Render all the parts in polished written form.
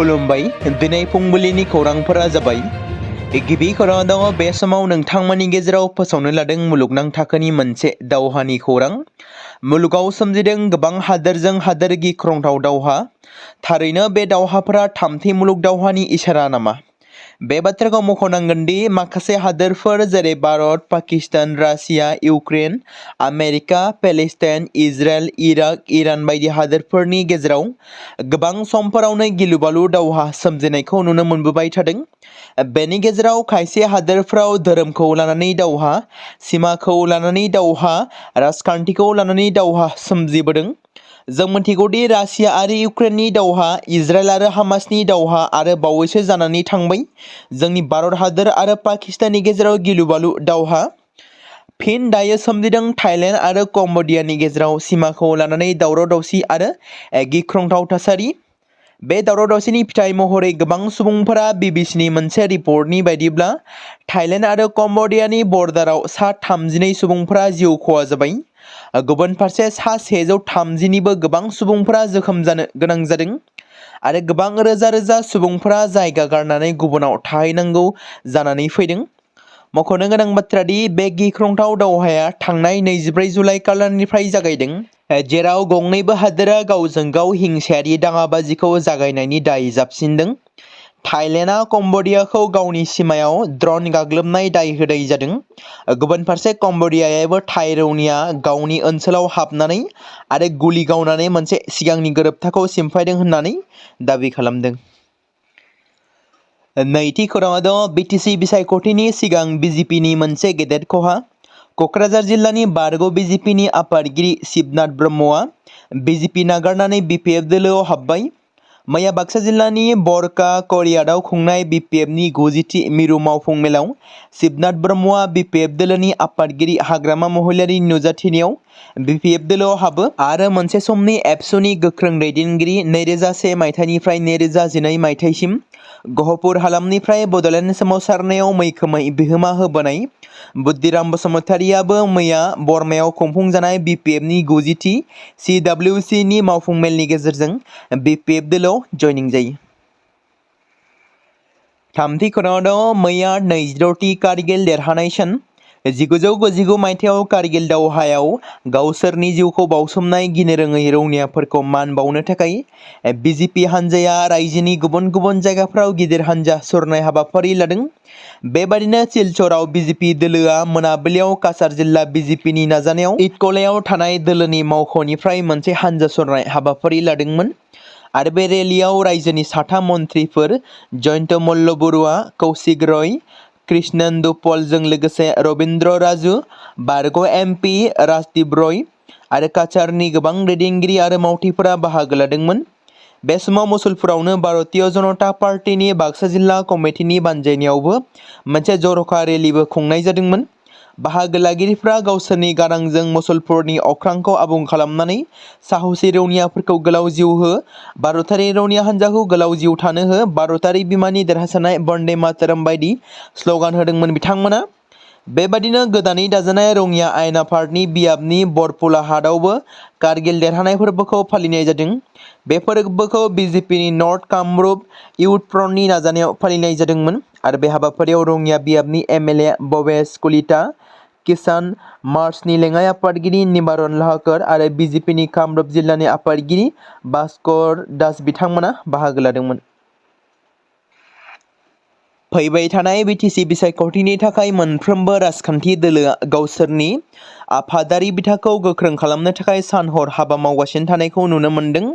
खुलुमबाय दिनै फुंबिलिनि खौरांफोरा जाबाय गिबि खौराङाव दङ बे समाव नोंथांमोननि गेजेराव फोसावनो लादों मुलुगनां थाखोनि मोनसे दावहानि खौरां मुलुगाव सोमजिदों गोबां हादोरजों हादोर गिख्रंथाव दावहा थारैनो बे दावहाफोरा थामथि मुलुग दावहानि इसारा नामा बे बाथ्राखौ मख'नांगोन दि माखासे हादोरफोर जेरै Bharat Pakistan Russia Ukraine America Palestine Israel Iraq Iran बायदि हादोरफोरनि गेजेराव गोबां समफोरावनो गिलुबालु दावहा सोमजिनायखौ नुनो मोनबोबाय थादों बेनि गेजेराव खायसे हादोरफ्राव धोरोमखौ लानानै दावहा सिमाखौ लानानै दावहा राजखान्थिखौ लानानै दावहा सोमजिबोदों जों मिथिगौदि रासिया आरो इउक्रेननि दावहा इजराइल आरो हामासनि दावहा आरो बावैसो जानानै थांबाय जोंनि भारत हादोर आरो पाकिस्ताननि गेजेराव गिलुबालु दावहा फिन दायो सोमजिदों थाइलेन्ड आरो कम्बोडियानि गेजेराव सिमाखौ लानानै दावराव दावसि आरो गिख्रंथाव थासारि बे दावराव दावसिनि फिथाइ महरै गोबां सुबुंफोरा बिबिसिनि मोनसे रिपर्टनि बायदिब्ला थाइलेन्ड आरो कम्बोडियानि बर्डाराव सा 32 सुबुंफोरा जिउ खहा जाबाय गुबुन फारसे सा 130निबो गोबां सुबुंफोरा जोखोम जानो गोनां जादों आरो गोबां रोजा रोजा सुबुंफोरा जायगा गारनानै गुबुनाव थाहैनांगौ जानानै फैदों मख'नो गोनां बाथ्रा दि बे गिख्रंथाव दावहाया थांनाय 24 जुलाइ खालारनिफ्राय जागायदों जेराव गंनैबो हादोरा गावजों गाव हिंसायारि दाङाबाजिखौ जागायनायनि दाय जाबसिनदों थाइलेन्डआ कम्बोडियाखौ गावनि सिमायाव ड्रन गाग्लोबनाय दाय होनाय जादों गुबुन फारसे कम्बोडियायाबो थाइ रौनिया गावनि ओनसोलाव हाबनानै आरो गुलि गावनानै मोनसे सिगांनि गोरोबथाखौ सिमफायदों होननानै दाबि खालामदों नैथि खौराङाव दङ बिटिसि बिसायख'थिनि सिगां बिजेपिनि मोनसे गेदेर खहा क'क्राझार जिल्लानि बारग' बिजेपिनि आफादगिरि शिबनाथ ब्रह्मआ बिजेपि नागारनानै बिपिएफ दोलोआव हाबबाय मैया बाक्सा जिल्लानि बरका करियादआव खुंनाय बिपिएफनि 90थि मिरु मावफुं मेलाव शिबनाथ ब्रह्मआ बिपिएफ दोलोनि आफादगिरि हाग्रामा महिलारिनि नुजाथिनायाव बिपिएफ दोलोआव हाबो आरो मोनसे समनि एबसुनि गोख्रों दैदेनगिरि 2001 मायथाइनिफ्राय 2012 मायथाइसिम गहपुर हालामनिफ्राय बड'लेण्ड सोमावसारनायाव मैखोमै बिहोमा होबोनाय बुद्धिराम बसुमतारियाबो मैया बरमायाव खुंफुंजानाय बिपिएफनि 90थि CWCनि मावफुं मेलनि गेजेरजों बिपिएफ दोलोआव जइनिं जायो थामथि खौराङाव दङ मैया 26थि कारगिल देरहानाय सान 1999 मायथाइयाव कारगिल दावहायाव गावसोरनि जिउखौ बावसोमनाय गिनो रोङै रौनियाफोरखौ मान बावनो थाखाय बिजेपि हान्जाया रायजोनि गुबुन गुबुन जायगाफोराव गिदिर हान्जा सुरनाय हाबाफारि लादों बेबादिनो सिलचराव बिजेपि दोलोआ मोनाबिलियाव काछार जिल्ला बिजेपिनि नाजानायाव इटकलायाव थानाय दोलोनि मावख'निफ्राय मोनसे हान्जा सुरनाय हाबाफारि लादोंमोन आरो बे रेलियाव रायजोनि साथाम मन्थ्रिफोर जयन्त मल्ल बरुवा कौशिक रय कृष्णेन्दु पलजों लोगोसे रविन्द्र राजु बारग' एमपि राजदीप रय आरो काछारनि गोबां दैदेनगिरि आरो मावथिफोरा बाहागो लादोंमोन बे समाव मुसलपुरावनो भारतीय जनता पार्टीनि बाक्सा जिल्ला कमिटिनि बानजायनायावबो मोनसे जर'खा रेलिबो खुंनाय जादोंमोन बाहागो लागिरिफ्रा गावसोरनि गारांजों मुसलपुरनि अख्रांखौ आबुं खालामनानै साहसि रौनियाफोरखौ गोलाव जिउ हो भारतारि रौनिया हान्जाखौ गोलाव जिउ थानो हो भारतारि बिमानि देरहासारनाय बन्दे मातरम बायदि स्ल'गान होदोंमोन बिथांमोना बेबादिनो गोदानै दाजानाय रौनिया आयेन आफादनि बियाबनि बरपुला हाटआवबो कारगिल देरहानाय फोरबोखौ फालिनाय जादों बे फोरबोखौ बिजेपिनि नर्थ कामरुप इउथ फ्रन्टनि नाजानायाव फालिनाय जादोंमोन आरो बे हाबाफारियाव रौनिया बियाबनि एमएलए भवेश कलिता किसान मार्चनि लेङाइ आफादगिरि निबारन लाहाकर आरो बिजेपिनि कामरुप जिल्लानि आफादगिरि भास्कर दास बिथांमोना बाहागो लादोंमोन फैबाय थानाय बिटिसि बिसायख'थिनि थाखाय मोनफ्रोमबो राजखान्थि दोलोआ गावसोरनि आफादारि बिथाखौ गोख्रों खालामनो थाखाय सान-हर हाबा मावगासिनो थानायखौ नुनो मोन्दों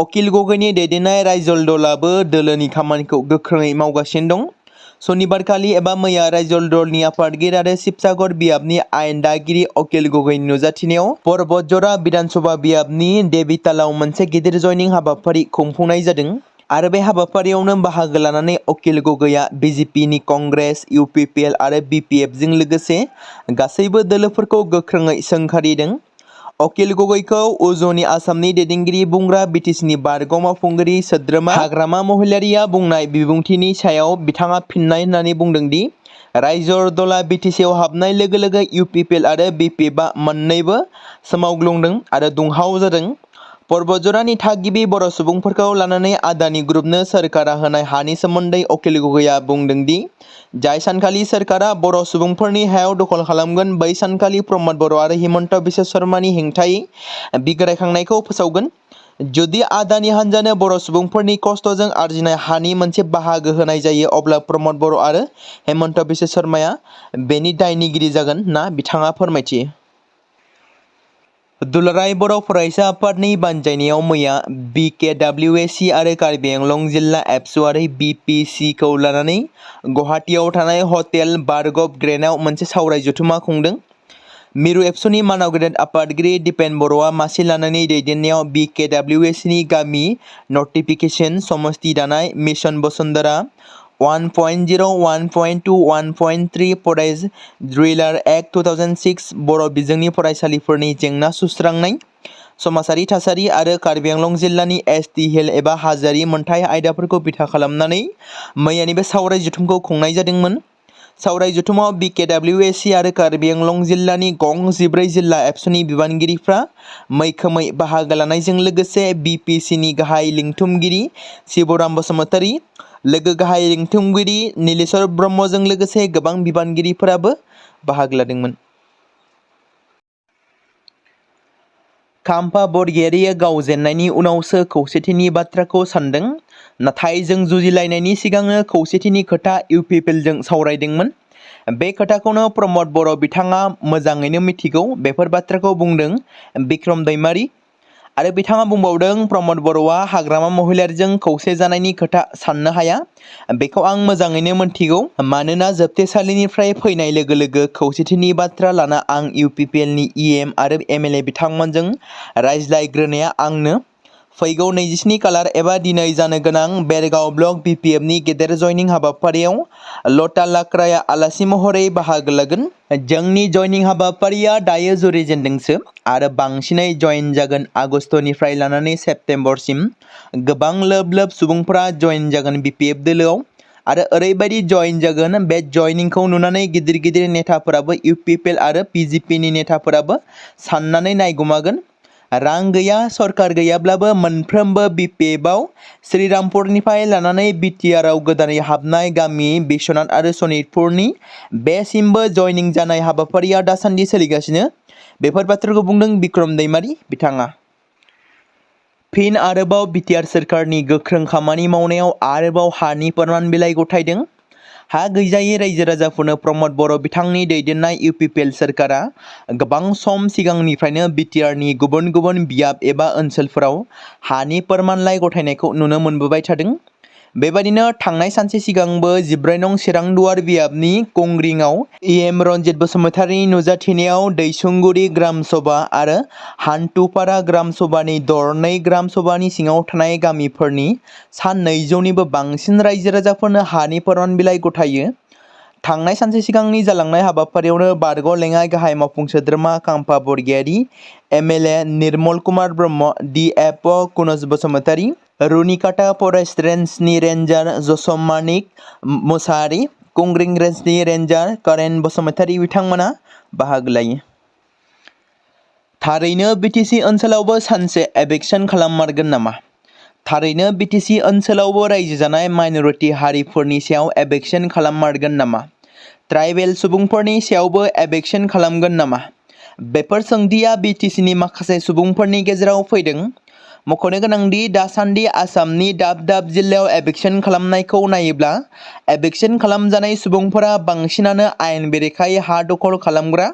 अकिल गगैनि दैदेननाय रायजल दलाबो दोलोनि खामानिखौ गोख्रोङै मावगासिनो दं सनिबारखालि एबा मैया रायजल दलनि आफादगिरि आरो शिबसागर बियाबनि आयेन दागिरि अकिल गगैनि नुजाथिनायाव परबतजरा बिधानसभा बियाबनि देबितालाव मोनसे गिदिर जयनिं हाबाफारि खुंफुंनाय जादों आरो बे हाबाफारियावनो बाहागो लानानै अकिल गगैआ बिजेपिनि कंग्रेस इउपिपिएल आरो बिपिएफजों लोगोसे गासैबो दोलोफोरखौ गोख्रोङै सोंखारिदों अकिल गगैखौ उजनि आसामनि दैदेनगिरि बुंग्रा बिटिसिनि बारग' मावफुंगिरि सोद्रोमा हाग्रामा महिलारिया बुंनाय बिबुंथिनि सायाव बिथाङा फिननाय होननानै बुंदों दि रायजल दला बिटिसिआव हाबनाय लोगो लोगो इउपिपिएल आरो बिपिएफआ मोन्नैबो सोमावग्लुंदों आरो दुंहाव जादों पर्बतजरानि थागिबि बर' सुबुंफोरखौ लानानै आदानि ग्रुपनो सोरखारा होनाय हानि सोमोन्दै अकिल गगैआ बुंदों दि जाय सानखालि सोरखारा बर' सुबुंफोरनि हायाव दखल खालामगोन बै सानखालि प्रमद बर' आरो हिमन्त बिश्व शर्मानि हेंथायै बिग्रायखांनायखौ फोसावगोन। जुदि आदानि हान्जानो बर' सुबुंफोरनि खस्थ'जों आरजिनाय हानि मोनसे बाहागो होनाय जायो अब्ला प्रमद बर' आरो हिमन्त बिश्व शर्माया बेनि दायनिगिरि जागोन ना बिथाङा फोरमायथियो। दुलाराय बर' फरायसा आफादनि बानजायनायाव मैया BKWSC आरो कार्बि आंलं जिल्ला एबसु आरो BPC खौ लानानै गुवाहाटीआव थानाय हटेल बारगभ ग्रेन्डआव मोनसे सावराय जथुमा खुंदों। मिरु एबसुनि मानाव गेदेर आफादगिरि दिपेन बर'आ मासि लानानै दैदेननायाव BKWSC नि गामि नटिफिकेसन समस्ति दानाय मिशन बसुन्धरा 1.0, 1.2, 1.3 फरेस्ट ड्रिलार एक्ट 2006 बर' बिजोंनि फरायसालिफोरनि जेंना सुस्रांनाय समाजारि थासारि आरो कार्बि आंलं जिल्लानि ST हिल एबा हाजोआरि मोनथाय आयदाफोरखौ बिथा खालामनानै मैयानि बे सावराय जथुमखौ खुंनाय जादोंमोन। सावराय जथुमाव BKWSC आरो कार्बि आंलं जिल्लानि गं 14 जिल्ला एबसुनि बिबानगिरिफ्रा मैखोमै बाहागो लानायजों लोगोसे BPCनि गाहाय लिंथुमगिरि शिवराम बसुमतारी, लोगो गाहाय लिंथुमगिरि नीलेश्वर ब्रह्मजों लोगोसे गोबां बिबानगिरिफोराबो बाहागो लादोंमोन। खाम्फा बरगयारिया गाव जेननायनि उनावसो खौसेथिनि बाथ्राखौ सानदों, नाथाय जों जुजिलायनायनि सिगांनो खौसेथिनि खोथा इउपिपिएलजों सावरायदोंमोन। बे खोथाखौनो प्रमद बर' बिथाङा मोजाङैनो मिथिगौ। बेफोर बाथ्राखौ बुंदों बिक्रम दैमारी आरो बिथाङा बुंबावदों प्रमद बर'आ हाग्रामा महिलारिजों खौसे जानायनि खोथा साननो हाया। बेखौ आं मोजाङैनो मोनथिगौ, मानोना जोबथेसालिनिफ्राय फैनाय लोगो लोगो खौसेथिनि बाथ्रा लाना आं इउपिपिएलनि EM आरो MLA बिथांमोनजों रायज्लायग्रोनाया आंनो फैगौ 27 खालार एबा दिनै जानो गोनां बेरगाव ब्लक BPFनि गेदेर जयनिं हाबाफारियाव लता लाक्राया आलासि महरै बाहागो लागोन। जोंनि जयनिं हाबाफारिया दायो जुरिजेनदोंसो आरो बांसिनै जयेन जागोन। आगस्तनिफ्राय लानानै सेप्तेम्बरसिम गोबां लोब लोब सुबुंफोरा जयेन जागोन BPF दोलोआव आरो ओरैबायदि जयेन जागोन, बे जयनिंखौ नुनानै गिदिर गिदिर नेताफोराबो इउपिपिएल आरो PGPनि नेताफोराबो साननानै नायगोमागोन। रां गैया, सरकार गैयाब्लाबो मोनफ्रोमबो BPFआव श्रीरामपुरनिफ्राय लानानै BTRआव गोदानै हाबनाय गामि बिश्वनाथ आरो सनितपुरनि बेसिमबो जयनिं जानाय हाबाफारिया दासान्दि सोलिगासिनो। बेफोर बाथ्राखौ बुंदों बिक्रम दैमारी बिथाङा। फिन आरोबाव BTR सोरखारनि गोख्रों खामानि मावनायाव आरोबाव हानि फोरमान बिलाइ गथायदों। हा गैजायै रायजो राजाफोरनो प्रमद बर' बिथांनि दैदेननाय इउपिपिएल सोरखारा गोबां सम सिगांनिफ्रायनो BTRनि गुबुन गुबुन बियाब एबा ओनसोलफोराव हानि फोरमानलाइ गथायनायखौ नुनो मोनबोबाय थादों। बेबादिनो थांनाय सानसे सिगांबो 14 नं चिरांदुवार बियाबनि कंग्रिंआव EM रनजित बसुमतारीनि नुजाथिनायाव दैसुंगुरि ग्राम सभा आरो हान्थुपारा ग्राम सभानि दरनै ग्राम सभानि सिङाव थानाय गामिफोरनि सा 200निबो बांसिन रायजो राजाफोरनो हानि फोरमान बिलाइ गथायो। थांनाय सानसे सिगांनि जालांनाय हाबाफारियावनो बारग' लेङाइ गाहाय मावफुं सोद्रोमा खाम्फा Bargayary, MLA Nirmal Kumar Brahma, DFO कुनज Basumatary, रुनिकाटा forest रेन्जनि रेन्जार जसम Manik Mushahary, कंग्रिं रेन्जनि रेन्जार करेन बसुमतारी बिथांमोना बाहागो लायो। थारैनो BTC ओनसोलावबो सानसे एभिक्सन खालाममारगोन नामा? थारैनो BTC ओनसोलावबो रायजो जानाय माइनरिटि हारिफोरनि सायाव एभिक्सन खालाममारगोन नामा? ट्राइबेल सुबुंफोरनि सायावबो एभिक्सन खालामगोन नामा? बेफोर सोंथिया BTCनि माखासे सुबुंफोरनि गेजेराव फैदों। मख'नो गोनांदि दासान्दि आसामनि दाब दाब जिल्लायाव एभिक्सन खालामनायखौ नायोब्ला एभिक्सन खालामजानाय सुबुंफोरा बांसिनानो आयेन बेरेखायै हा दखल खालामग्रा,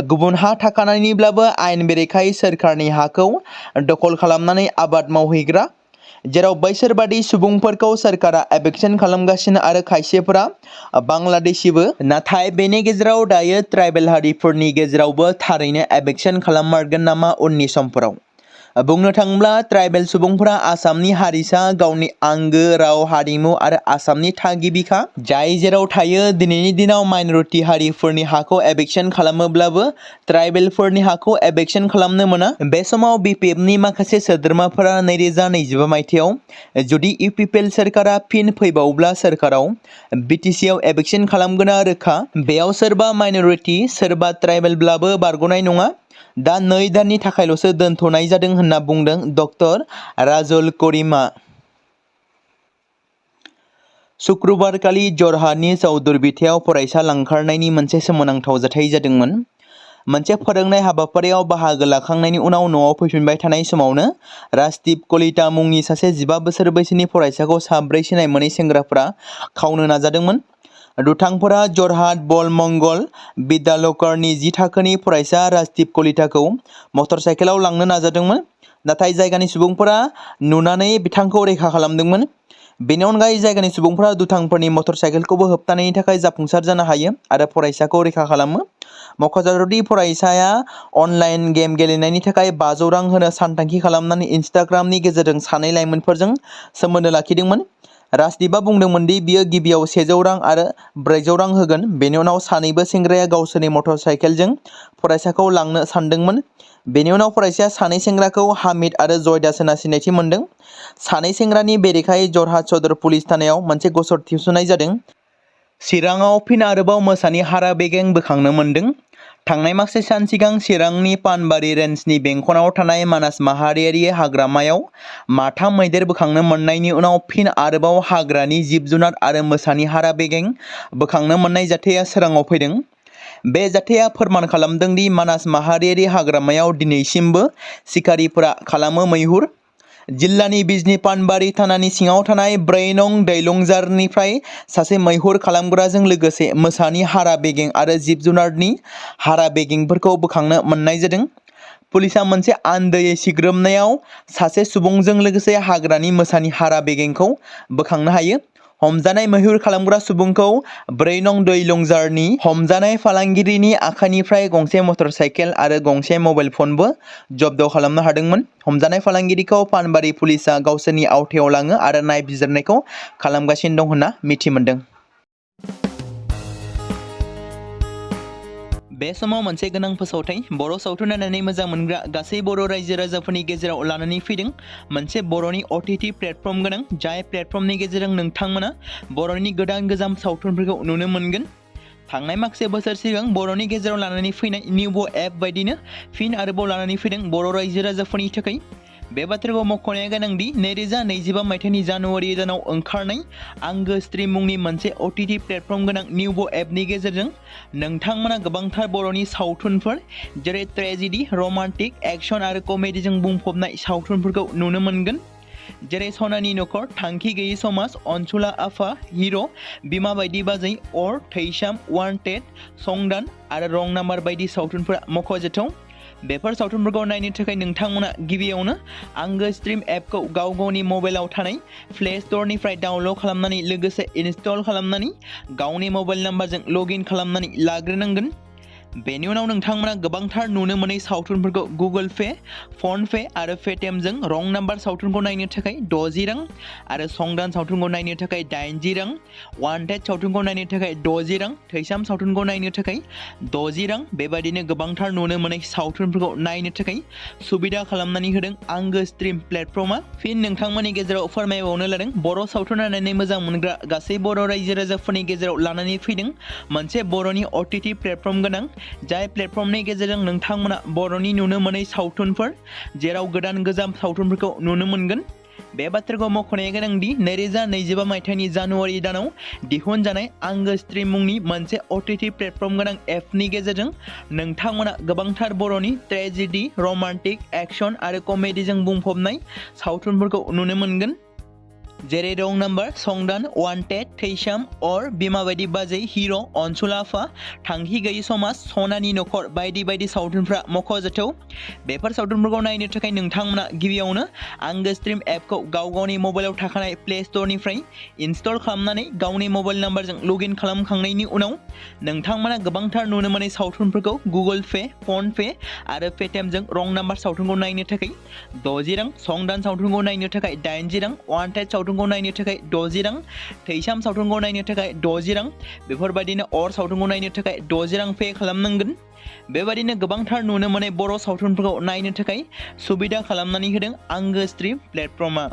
गुबुन हा थाखानायनिब्लाबो आयेन बेरेखायै सोरखारनि हाखौ दखल खालामनानै आबाद मावहैग्रा, जेराव बैसोरबादि सुबुंफोरखौ सोरखारा एभिक्सन खालामगासिनो आरो खायसेफोरा बांलादेशीबो। नाथाय बेनि गेजेराव दायो ट्राइबेल हारिफोरनि गेजेरावबो थारैनो एभिक्सन खालाममारगोन नामा उननि समफोराव? बुंनो थाङोब्ला ट्राइबेल सुबुंफोरा आसामनि हारिसा, गावनि आंगो राव हारिमु आरो आसामनि थागिबिखा, जाय जेराव थायो। दिनैनि दिनाव माइनरिटि हारिफोरनि हाखौ एभिक्सन खालामोब्लाबो ट्राइबेलफोरनि हाखौ एभिक्सन खालामनो मोना। बे समाव BPFनि माखासे सोद्रोमाफोरा 2025 मायथाइयाव जुदि इउपिपिएल सोरखारा फिन फैबावब्ला सोरखाराव BTCआव एभिक्सन खालामगोना रोखा। बेयाव सोरबा माइनरिटि सोरबा ट्राइबेलब्लाबो बारग'नाय नङा। दा 2 दाननि थाखायल'सो दोनथ'नाय जादों होनना बुंदों डक्टर राजुल करीमा। शुक्रबारखालि जरहाटनि चौधुरबिथायाव फरायसा लांखारनायनि मोनसे सोमोनांथाव जाथाय जादोंमोन। मोनसे फोरोंनाय हाबाफारियाव बाहागो लाखांनायनि उनाव न'आव फैफिनबाय थानाय समावनो राजदीप कलिता मुंनि सासे 15 बोसोर बैसोनि फरायसाखौ 4 सिनाय मोनै सेंग्राफोरा खावनो नाजादोंमोन। दुथांफोरा जरहाट बलमंगल विद्यालयनि 10 थाखोनि फरायसा राजदीप कलिताखौ मटरसाइकेलाव लांनो नाजादोंमोन, नाथाय जायगानि सुबुंफोरा नुनानै बिथांखौ रैखा खालामदोंमोन। बेनि अनगायै जायगानि सुबुंफोरा दुथांफोरनि मटरसाइकेलखौबो होबथानायनि थाखाय जाफुंसार जानो हायो आरो फरायसाखौ रैखा खालामो। मख'जाथावदि फरायसाया अनलाइन गेम गेलेनायनि थाखाय 500 रां होनो सानथांखि खालामनानै इनस्टाग्रामनि गेजेरजों सानै लाइमोनफोरजों सोमोन्दो लाखिदोंमोन। राजदीपआ बुंदोंमोन दि बियो गिबियाव 100 रां आरो 400 रां होगोन। बेनि उनाव सानैबो सेंग्राया गावसोरनि मटरसाइकेलजों फरायसाखौ लांनो सानदोंमोन। बेनि उनाव फरायसाया सानै सेंग्राखौ हामिद आरो जयदास होनना सिनायथि मोनदों। सानै सेंग्रानि बेरेखायै जरहाट सदर पुलिस थानायाव मोनसे गसर थिसननाय जादों। चिराङाव फिन आरोबाव मोसानि हारा बेगें बोखांनो मोनदों। थांनाय माखासे सान सिगां चिरांनि पानबारि रेन्जनि बेंखनाव थानाय मानास माहारियारि हाग्रामायाव माथाम मैदेर बोखांनो मोननायनि उनाव फिन आरोबाव हाग्रानि जिब-जुनार आरो मोसानि हारा बेगें बोखांनो मोननाय जाथाया सोराङाव फैदों। बे जाथाया फोरमान खालामदों दि मानास माहारियारि हाग्रामायाव दिनैसिमबो सिखारिफोरा खालामो मैहुर। जिल्लानि बिजनी पानबारि थानानि सिङाव थानाय 4 नं दैलंजारनिफ्राय सासे मैहुर खालामग्राजों लोगोसे मोसानि हारा बेगें आरो जिब-जुनारनि हारा बेगेंफोरखौ बोखांनो मोननाय जादों। पुलिसआ मोनसे आन्दोयै सिग्रोमनायाव सासे सुबुंजों लोगोसे हाग्रानि मोसानि हारा बेगेंखौ बोखांनो हायो। हमजानाय मैहुर खालामग्रा सुबुंखौ 4 नं दैलंजारनि हमजानाय फालांगिरिनि आखाइनिफ्राय गंसे मटरसाइकेल आरो गंसे मबाइल फनबो जब्द खालामनो हादोंमोन। हमजानाय फालांगिरिखौ पानबारि पुलिसआ गावसोरनि आवथायाव लाङो आरो नायबिजिरनायखौ खालामगासिनो दं होनना मिथिमोनदों। बे समाव मोनसे गोनां फोसावथाय बर' सावथुन नायनानै मोजां मोनग्रा गासै बर' रायजो राजाफोरनि गेजेराव लानानै फैदों मोनसे बर'नि OTT प्लेटफर्म गोनां, जाय प्लेटफर्मनि गेजेरजों नोंथांमोना बर'नि गोदान गोजाम सावथुनफोरखौ नुनो मोनगोन। थांनाय माखासे बोसोर सिगां बर'नि गेजेराव लानानै फैनाय निउबो एप बायदिनो फिन आरोबाव लानानै फैदों बर' रायजो राजाफोरनि थाखाय। बे बाथ्राखौ मख'नाया गोनांदि 2025 मायथाइनि जानुवारि दानाव ओंखारनाय आंगो स्ट्रिम मुंनि मोनसे OTT प्लेटफर्म गोनां निउबो एपनि गेजेरजों नोंथांमोना गोबांथार बर'नि सावथुनफोर जेरै ट्रेजेडि, रमान्टिक, एक्शन आरो कमेडिजों बुंफबनाय सावथुनफोरखौ नुनो मोनगोन। जेरै सनानि नखर, थांखि गैयै समाज, अनसुला आफा, हिर', बिमा बायदि बाजै, अर, थैसाम, वान्टेड, संदान आरो रं नाम्बार बायदि सावथुनफोरा मख'जाथाव। बेफोर सावथुनफोरखौ नायनो थाखाय नोंथांमोना गिबियावनो आंगो स्ट्रिम एपखौ गावनि मबाइलाव थानाय प्ले स्ट'रनिफ्राय डाउनल'ड खालामनानै लोगोसे इनस्टल खालामनानै गावनि मबाइल नाम्बारजों लगइन खालामनानै लाग्रोनांगोन। बेनि उनाव नोंथांमोना गोबांथार नुनो मोनै सावथुनफोरखौ गुगोल पे, फन पे आरो पेटिएमजों रं नाम्बार सावथुनखौ नायनो थाखाय 60 रां आरो संदान सावथुनखौ नायनो थाखाय 80 रां, वान्टेड सावथुनखौ नायनो थाखाय 60 रां, थैसाम सावथुनखौ नायनो थाखाय 60 रां बेबायदिनो गोबांथार नुनो मोनै सावथुनफोरखौ नायनो थाखाय सुबिदा खालामनानै होदों आंगो स्ट्रिम प्लेटफर्मआ। फिन नोंथांमोननि गेजेराव फोरमायबावनो लादों बर' सावथुन नायनानै मोजां मोनग्रा गासै बर' रायजो राजाफोरनि गेजेराव लानानै फैदों मोनसे बर'नि OTT प्लेटफर्म गोनां, जाय प्लेटफर्मनि गेजेरजों नोंथांमोना बर'नि नुनो मोनै सावथुनफोर जेराव गोदान गोजाम सावथुनफोरखौ नुनो मोनगोन। बे बाथ्राखौ मख'नाया गोनांदि 2025 मायथाइनि जानुवारि दानाव दिहुनजानाय आंगो स्ट्रिम मुंनि मोनसे OTT प्लेटफर्म गोनां एपनि गेजेरजों नोंथांमोना गोबांथार बर'नि ट्रेजेडि, रमान्टिक, एक्शन आरो कमेडिजों बुंफबनाय सावथुनफोरखौ नुनो मोनगोन। जेरै रं नाम्बार, संदान, वान्टेड, थैसाम, अर, बिमा बायदि बाजै, हिर', अनसुला आफा, थांखि गैयै समाज, सनानि नखर बायदि बायदि सावथुनफ्रा मख'जाथाव। बेफोर सावथुनफोरखौ नायनो थाखाय नोंथांमोना गिबियावनो आंगो स्ट्रिम एपखौ गावनि मबाइलाव थाखानाय प्ले स्ट'रनिफ्राय इनस्टल खालामनानै गावनि मबाइल नाम्बारजों लगइन खालामखांनायनि उनाव नोंथांमोना गोबांथार नुनो मोनै सावथुनफोरखौ गुगोल पे, फन पे आरो पेटिएमजों रं नाम्बार सावथुनखौ नायनो थाखाय 60 रां, संदान सावथुनखौ नायनो थाखाय 80 रां, वान्टेड सावथुनखौ नायनो थाखाय 60 रां, थैसाम सावथुनखौ नायनो थाखाय 60 रां बेफोरबायदिनो अर सावथुनखौ नायनो थाखाय 60 रां पे खालामनांगोन। बेबायदिनो गोबांथार नुनो मोनै बर' सावथुनफोरखौ नायनो थाखाय सुबिदा खालामनानै होदों आंगो स्ट्रिम प्लेटफर्मआ।